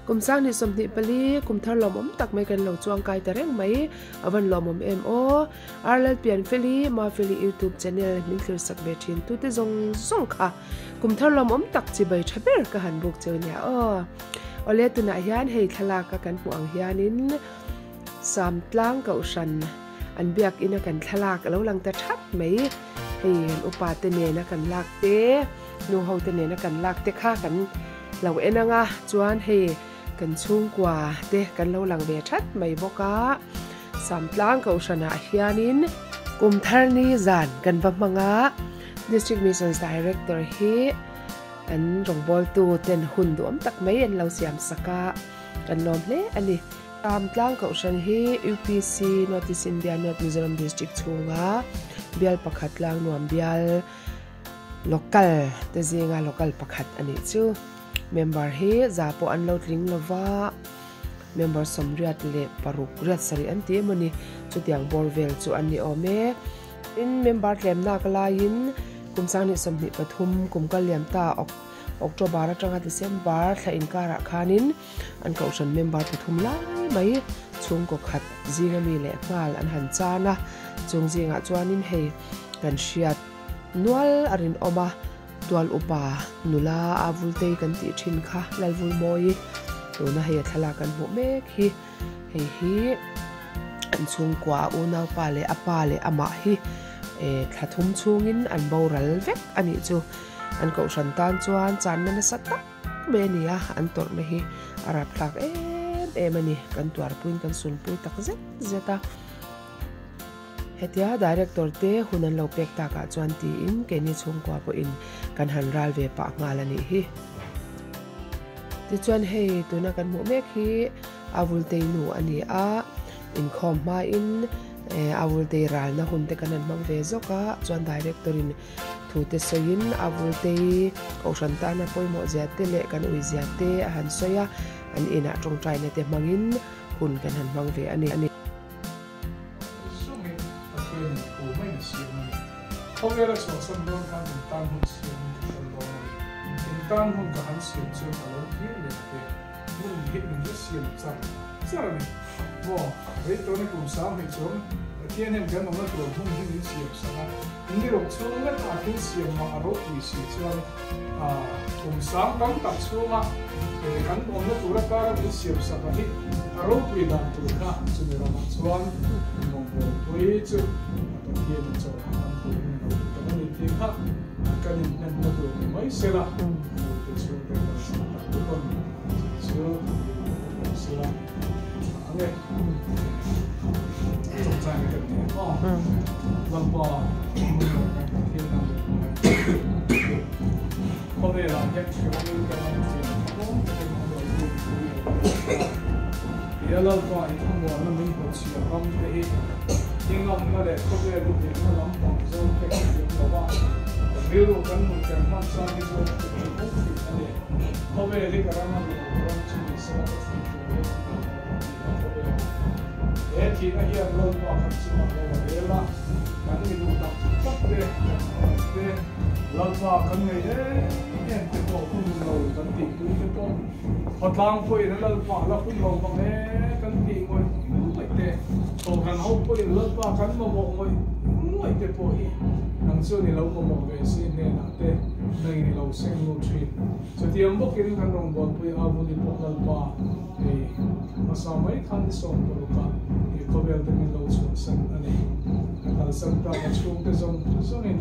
Kum 2024 kum thar lawmawm tak mai kan lo chuang kai ta reng mai. A van lawmawm em aw. Arlal Pianfeli, Mafeli YouTube channel min thlir sak ve thin tute zawng zawng kha kum thar lawmawm tak chibai tha ber ka han buk cheu nia aw. Awle tunah hian hei thlalak a kan hmuh ang hianin Samtlang Kohhran an biakina kan thlalak a lo lang ta that mai. Hei an upa te nena kan lak te, nu ho te nena kan lak te kha kan lo en ang a, chuan hei kan chhungkua te kan lo lang ve that mai bawk a. Samtlang Kohhranah hianin kum thar ni zan kan va hmang a, District Missions Director hi an rawngbawltu ten hun duhawm tak mai an lo siam sak a, kan lawm hle a ni. Samtlang Kohhran hi UPC North East India North Mizoram District chhunga bial pakhat Tlangnuam bial local te zinga local pakhat a nih chu. Member hi za pawh an lo tling lova, member 86 riat sarih an ti emawni chutiang bawr vel chu an ni awm e. Tin, member tlemnak laiin kum 2023 kum kal liam ta October atanga December thla inkarah khanin An kohhran member pathum lai mai chhungkaw khat zinga mi leh nghal an han chan a, chung zingah chuanin hei kan hriat nual a rinawm a, tual upa nula a vultei kan tih thin kha Lalvulmawi tuna hei a thlalak kan hmuh mek hi, hei hi an chhungkua a unaupa leh a pa leh amah hi eh thla thum chhungin an boral vek a nih chu, an kohhran tan chuan channa nasa tak. Mai a ni a, an tawrhna hi a rapthlak em em a ni. Kan tuarpuiin kan sunpui tak zet zet a. Hetia director te hun an lo pek takah chuan tiin keini chhungkua pawhin kan han ral ve pah nghal a nih hi. Tichuan hei tuna kan hmuh mek hi a vultei nu a ni a, inkhawm hmain a vultei ralna hun te kan han hmang ve zawk a, chuan director in Thute sawiin a vultei kohhran tana pawimawh zia te leh kan ui zia te a han sawi a, an inah tawngtaina te hmangin hun kan han hmang ve a ni. Zawngin Pathianin thu maiin a siam a ni. Khawvela chhuahsan dawn khan in tan hun siamin ka hran dawn a ni. In tan hun ka han siam chuan ka lo kir leh te hmun hi min la siam char char a ni. Maw, rei tawna kum sang hnih chuan Pathian hian kan awmna tur hmun hi min siam sak a. Ni ruk chhung lek a thil siam mah a ropui si chuan kum sang tam tak chhunga kan awmna tur atana min siam sak a hi a ropui dan tur kha chumi ramah chuan rawngbawlpui chu Pathian in chawlh a tam turin a lo ti tawh a ni tih kha kan inhnemna tur ni mai sela, mute chhungte kan hrilh tak lutuk chu sela. He thihna hian Lalpa kan chungah lo a rel a, kan mi duh tak tak te, kan hmangaih te, Lalpa kan ngei em em te pawh hun lo kan tihpui te pawh khawtlang pawhin a Lalpa la hun lo vang e kan tih ngawih ngawih te, Kohhran ho pawhin Lalpa kan mamawh ngawih ngawih te pawh hi nang chuan i lo mamawh ve si hnenah te nangin i lo seng lut thin. Chutiang bawkin kan rawngbawlpui a Vuli pawh Lalpa hei hmasa mai khan ni 16 ah he khawvel te min lo chhuahsan a ni. A kalsan tak a chhungte zawng zawngin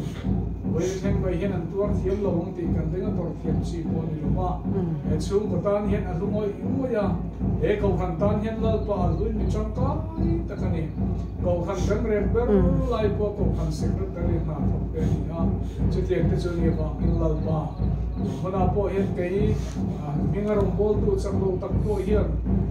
vawi thleng mai hian an tuar thiam lo ang tih kan ring a tawrh thiam chi pawh a ni lo va. He chhungkaw tan hian a hlu ngawih ngawih a, he kohhran tan hian Lalpa a hluin mi tangkai tak a ni. Kohhran kan rek ber lai pawh kohhran secretary hna thawk te a ni a, chutiang te chu ni vangin Lalpa Hmunah pawh hian kei hminga rawngbawltu chak lo tak pawh hian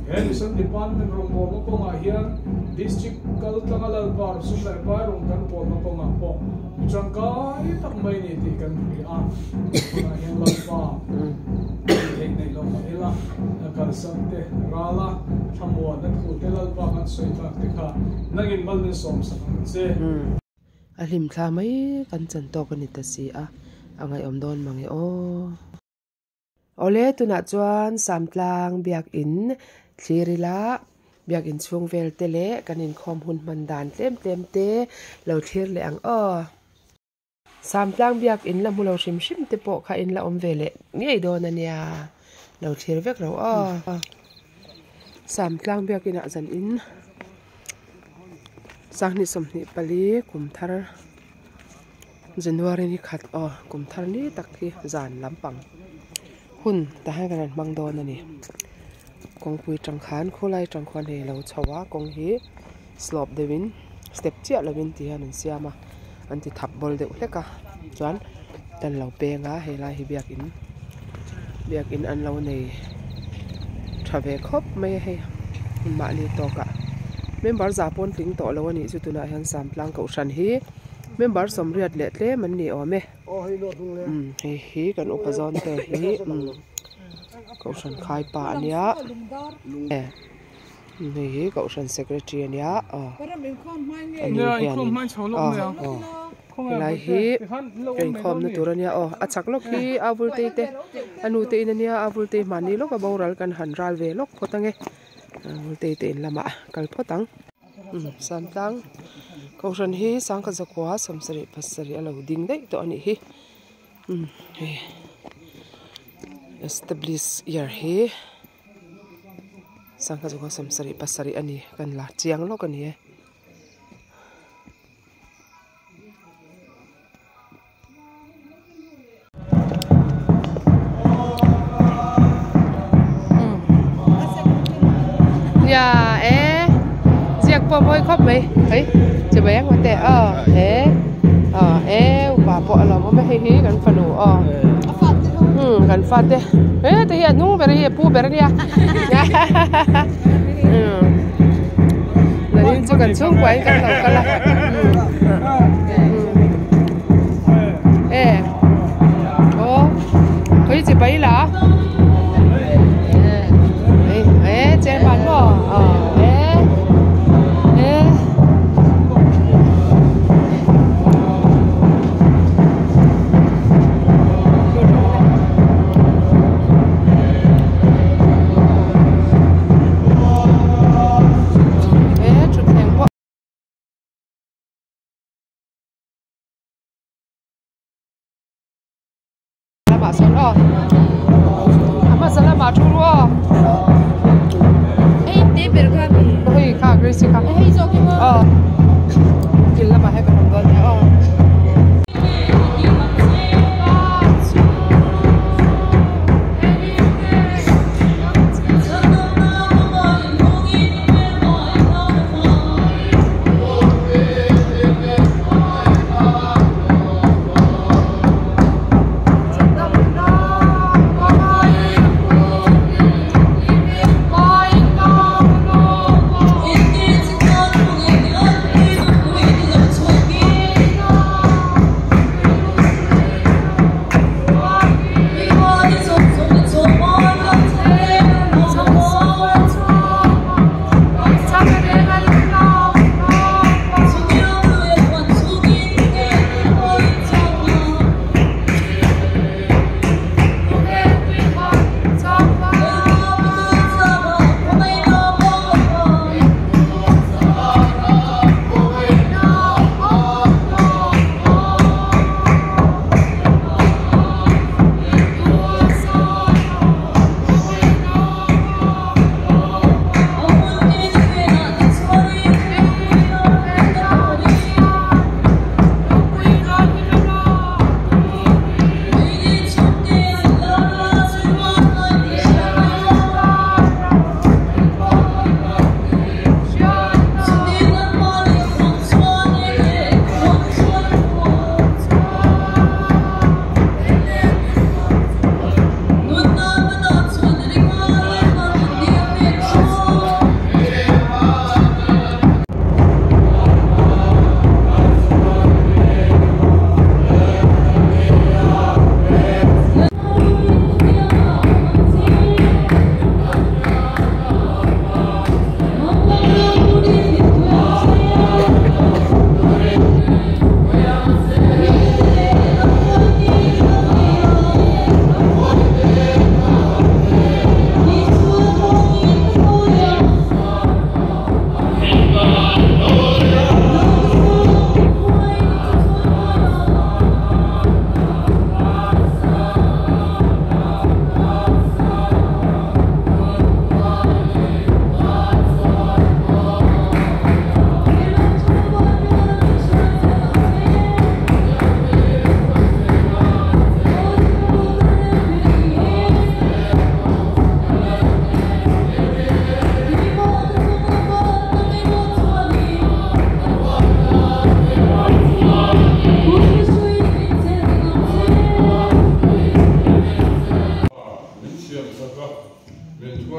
he Mission Department rawngbawlna kawngah hian District kal tlanga Lalpa sum leh pai rawng kan pawlna kawngah pawh mi tangkai tak mai ni tih kan hria a. Hmunah hian Lalpa theih neih lo mah ila kalsan te rala thlamuanna thu te Lalpa kan sawi tlak te kha nangin mal min sawmsak ang che. A hlim thla mai kan chan tawk a ni ta si a, a ngaihawm dawn mang e aw. Awle tunah chuan Samtlang biakin thlir ila biakin chhung vel te leh kan inkhawm hun hman dan tlem tlem te lo thlir leh ang aw. Samtlang biakin la hmu lo hrim hrim te pawh kha in la awm ve leh ngei dawn a nia lo thlir vek ro aw. Samtlang biakinah zan in sanghnih 24 kum thar January ni khat aw kum thar ni tak hi zan lampang hun tah hian kan rawn hmang dawn a ni. Kawngpui tang khan khawlai tang khuan hei a lo chho a kawng hi slope deuhin step chiah lovin ti hian an siam a an ti thap bawl deuh hlek a chuan an lo peng a helai hi biakin biakin an lo nei tha ve khawp mai a hei mahni tawkah member za pawn tling tawh lo a nih chu tunah hian Samtlang kohhran hi member 80 leh tlem an ni awm e umm hei hi kan upa zawn te hi umm kohhran khai pa a nia hei hi kohhran secretary a nia aw ani hianin aw aw helai hi ka inkhawmna tur a nia aw a chak lawk hi a vulte te a nu te in a nia a vulte mahni lawka boral kan han ral ve lawk phawt ange a vulte te in lamah kal phawt ang umm Samtlang kohhran hi sangkhat zakua 77 a lo ding daih tawh a nih hi umm hei establish year hi. Sangha chu 77 a ni kan la chiang lawk a ni e. Ya e ziak pawh mawi khawp mai hei chibai ang mate aw e aw e upa pawh a lawm awm a hei hi kan fanu aw. Umm kan fate he te hi a hnung ber hi a pu ber ania umm zanin chu kan chhungkua in kan lo kal a umm e aw khawi chi pai la e e chairman maw aw e e. Lamah sawn aw a hmasa lamah thu ru aw hei te ber kha mi hei kha Grace kha hei zawk hi maw aw kil lamah hian kan awm dawn nia aw.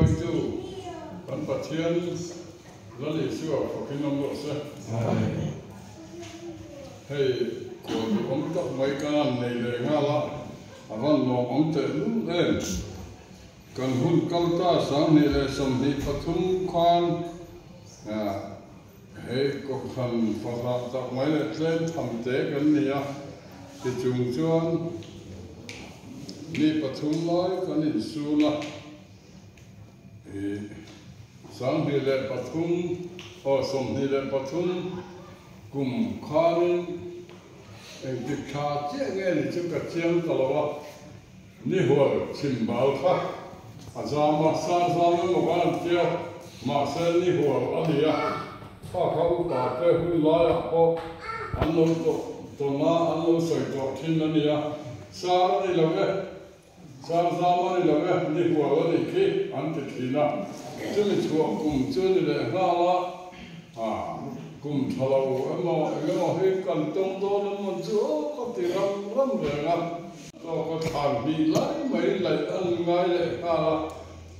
hruaitu kan Pathian Lal Isua fakin awm rawh se. Hei kawr duhawm tak mai kan han nei leh nghal a, a van lawmawm tehlul em. Kan hun kal ta 2023 khan hei kohhran fahrah tak mai leh tlem tham te kan ni a, tichung chuan mi pathum lai kan insun a, 23 aw 23 kum khanin engtik thla chiah nge ni chu ka chiang ta lo a. Ni hual chhim bal kha a zam a, sar zam emaw kan an tia, mahse ni hual a ni a, kha kha upa te hun laiah pawh an lo tawn a, an lo sawi tawh thin a ni a, sar a ni lo e, sar zam a ni lo e, ni hual a nih khi an ti thin a, chumi chhuah kum chu ni leh nghal a, kum tha lo emaw eng emaw hi kan tawng dawn emaw chu aw ka ti ram ram reng a. Tawka thlan hnih lai mai laih an ngai leh nghal a,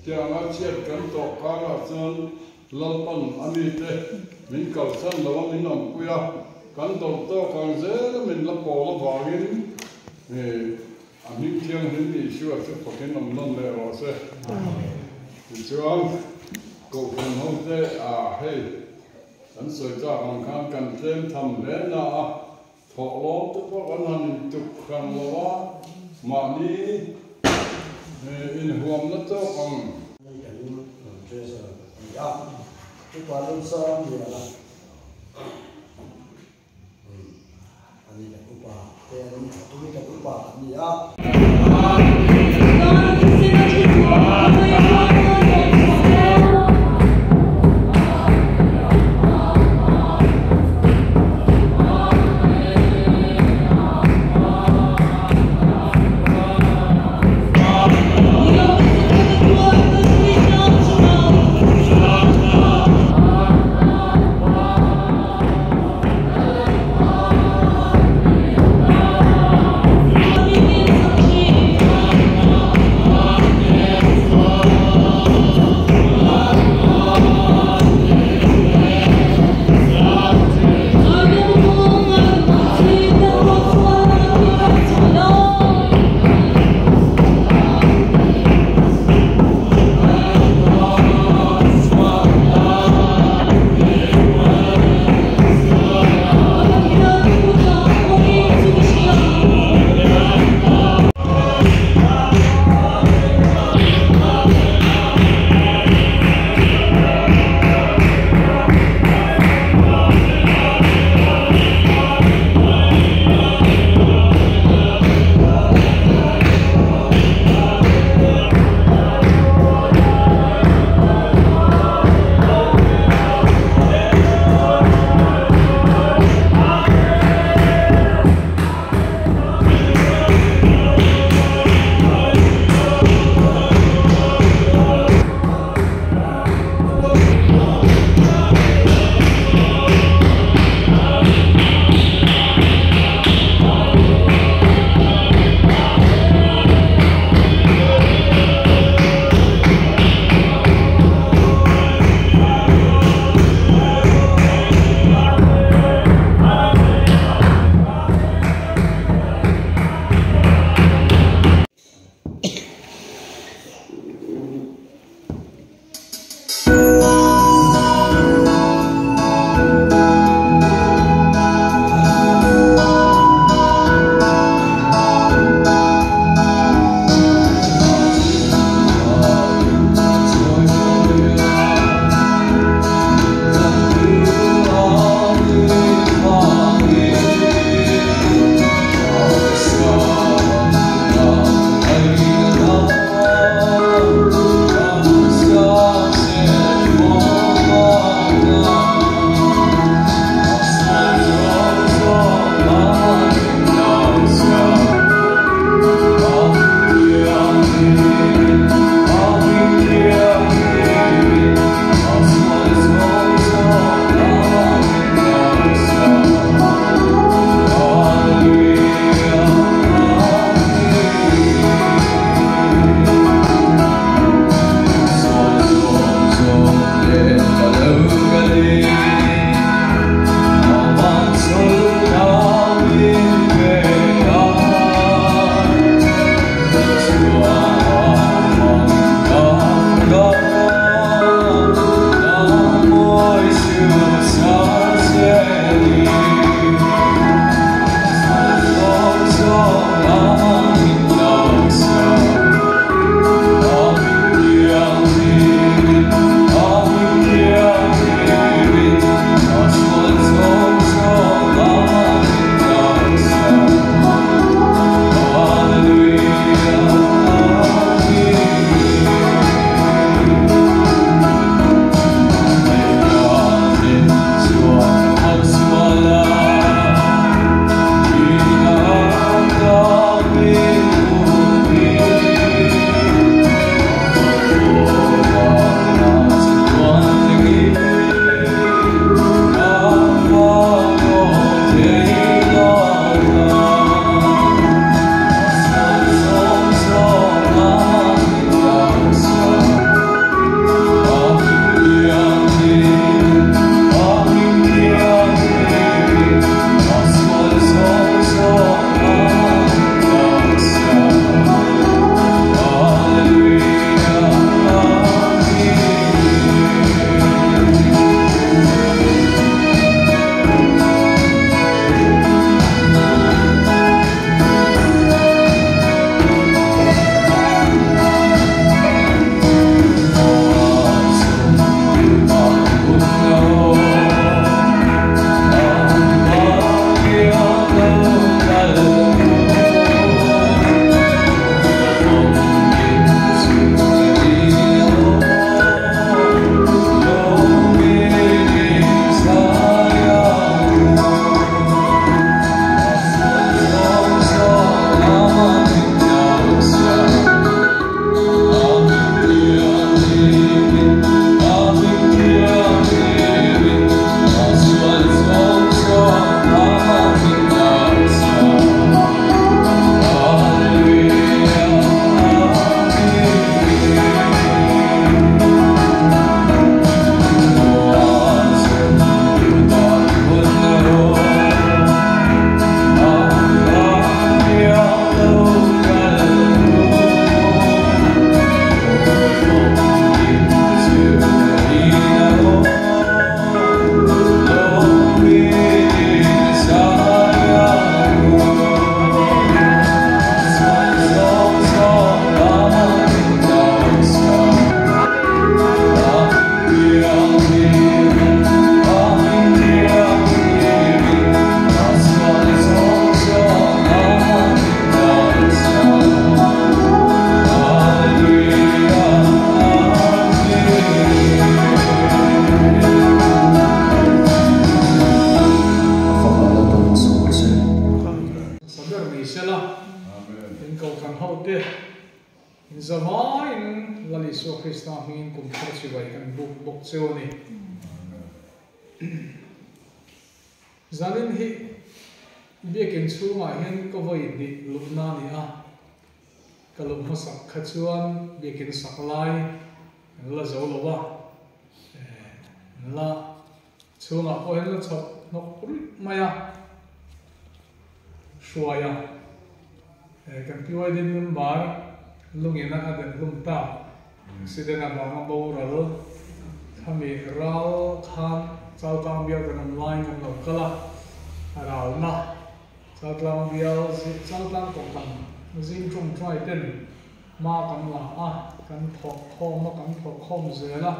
tianga chhiat kan tawh karah chuan Lalpan a mite min kalsan lo a min awmpui a, kan dawlh tawk ang zel a min la pawl avangin a hming thianghlim Isua chu fakin awm nawn leh rawh se. Tichuan Kohhran hote ah hei kan sawi tak ang khan kan tlem tham hle na a, Thawhlawm te pawh kan han intuk hran lo a, mahni inhuamna tawk ang. Hei kan treasure a ni a, upa Lalsang Liana a ni kan upa te an ni, tuni kan upa an ni a. hmangin kum thar chibai kan buk bawk cheu a ni. Zanin hi biakin chhungah hian ka vawi hnih luhna a ni a, ka luh hmasak kha chuan biakin sak lai an la zo lo a, an la chhungah pawh hian la chhawp hnawk ruih mai a, hruai a, kan PYD member lungin a a delh hlum ta, accident avanga boral khami ral khan Chaltlang bial kan awm laiin kan lo kal a, a ralna Chaltlang bial Chaltlang kawhkan zing tawngtai ten hma kan la a, kan thawh khawm a, kan thawh khawm zel a.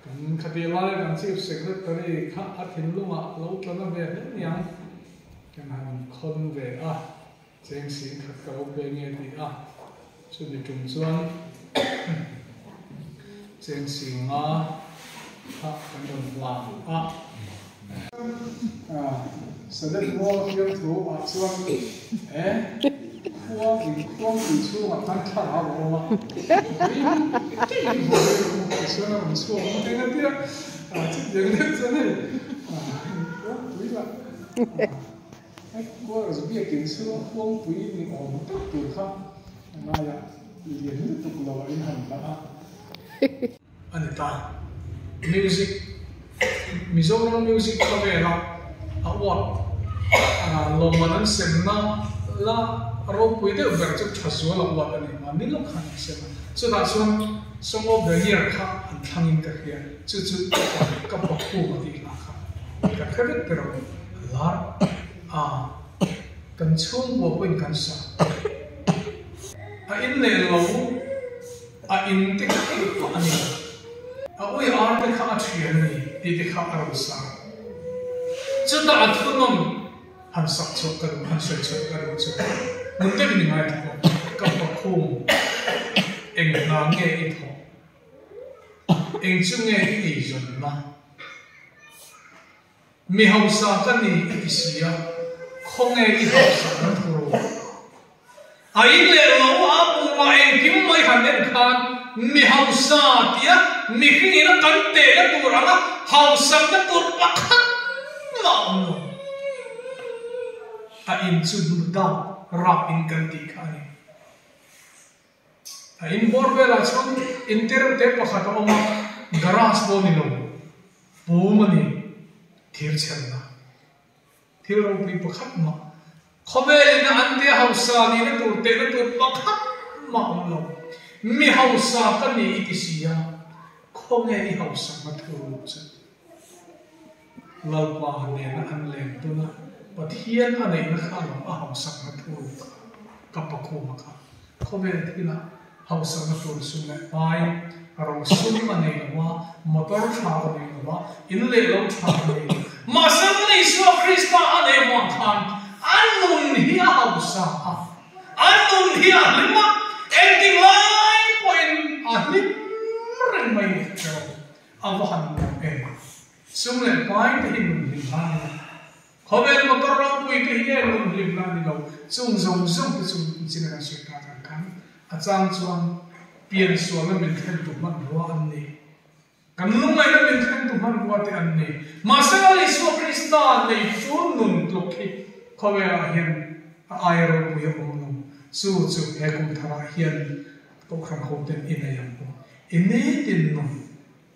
Kan khatih laia kan Chief Secretary kha a thinlungah lo tla na ve hle niang kan han khawn ve a, cheng sing khat ka lo pe nge ti a, chumi tum chuan cheng sing nga kha kan rawn hlan a. Sadet mual fiamthu ah chuan e khua in khuangpui chhungah khan thlarau a awm a, ring ṭiin hmuh theih a awm a, tichuan a rawn chhuak awm thei na tia chutiang deuh chuan hei khuangpui lah headquarters biakin chhunga khuangpui ni awm tak tur kha a ngaiah lian lutuk lo a inhan dah a. A ni ta. Music, Mizoram music khawvela a uap lawmman an semna la ropui deuh ber chu tha zual a uap a ni. Mahni lawk khan an sem a. Chutah chuan Song of the Year kha an thlangin ka hria. Chu chu ka pa khum a tih hla kha ka hre vek ber ang. A lar a, kan chhungkua pawhin kan sa. A inneih lo. A in te kha engmah a ni lo. A ui ar te kha a thian a ni tih te kha a rawn sa. Chutah a thunawn han sak chhuah ka duh, han sawi chhuah ka duh chu ngun deuhin i ngaithla bawk. Ka pakhum eng hna nge i thawh? Eng chu nge i eizawnna? Mi hausa ka ni i ti si a, khawnge i hausa kan thu ru? A in leh lo a pumah engkim mai han en khan mi hausa tia mihring ina kan tehna tur anga hausakna tur pakhat mah a awm lo. A in chu dap rap in kan tih kha a ni. A in bawr velah chuan in tereuh te pakhat a awm a, garage pawh ni lo, pum a ni, thir chherna, thil ropui pakhat mah, khawvelin a an tia hausa nihna tur tehna tur pakhat mah a awm lo. Mi hausa ka ni i ti si a, khawnge i hausakna thu chu? Lalpa nena an len tun a, Pathian a neihna kha lo a hausakna thu ka pakhuma kha khawvel thila hausakna tur sum leh pai rosum a nei lo a, motor tha a nei lo a, in leh lo tha a nei lo. Mahse Lal Isua Krista a nei vang khan a nun hi a hausa a, a nun hi a hlim a, engtik lai pawhin a hlim reng mai ni erawh a va han nuam em! Sum leh pai te hi nun hlim hna a ni lo. Khawvel motor ropui te hi nge nun hlim hna a ni lo. Chung zawng zawng te chu inchina kan sawi tak ang khan a chang chuan pian sualna min thlentu hmanrua an ni. Kan lungngaihna min thlentu hmanrua te an ni. Mahse Lal Isua Krista neitu nun tluk hi khawvelah hian a aia ropui a awm lo. Chu chu he kum tharah hian Kohhran hoten i nei ang u. I nitin nun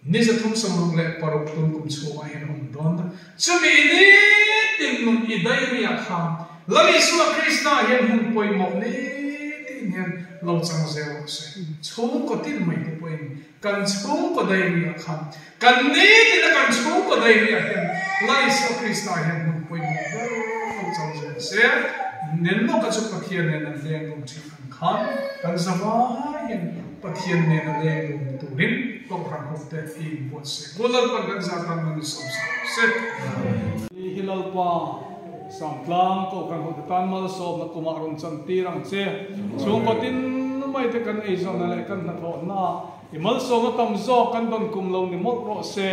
Ni 366 tun kum chhungah hian a awm dawn a. Chumi i nitin nun i diary-ah khan Lal Isua Krista hian hun pawimawh nitin hian lo chang zel rawh se. Chhungkaw tin mai te pawhin kan chhungkaw diary-ah khan kan nitina kan chhungkaw diary-ah hian Lal Isua Krista hian hun pawimawh ber lo chang zel se. Nenlawka chu Pathian nen an leng dun thin ang khan kan zavai hian Pathian nen a leng dun turin Kohhran hote i inbuatsaih. Pu Lalpan kan zah tan man i sawm sak se. Ni hi Lalpa, Samtlang Kohhran hote tan malsawmna kumah rawn chan tir ang che. Chhungkaw tin mai te kan eizawnna leh kan hnathawhna i malsawmna tam zawk kan dawn kum lo ni mawlh rawh se.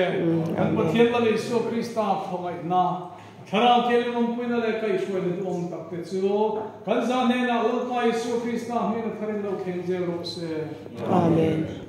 Kan Pathian Lal Isua Krista khawngaihna. Thlarau Thianghlim awmpuina leh kaihhruaina duhawm tak te chu kan za hnenah Lalpa Isua Krista hming a tharin lo thleng zel rawh se. Amen.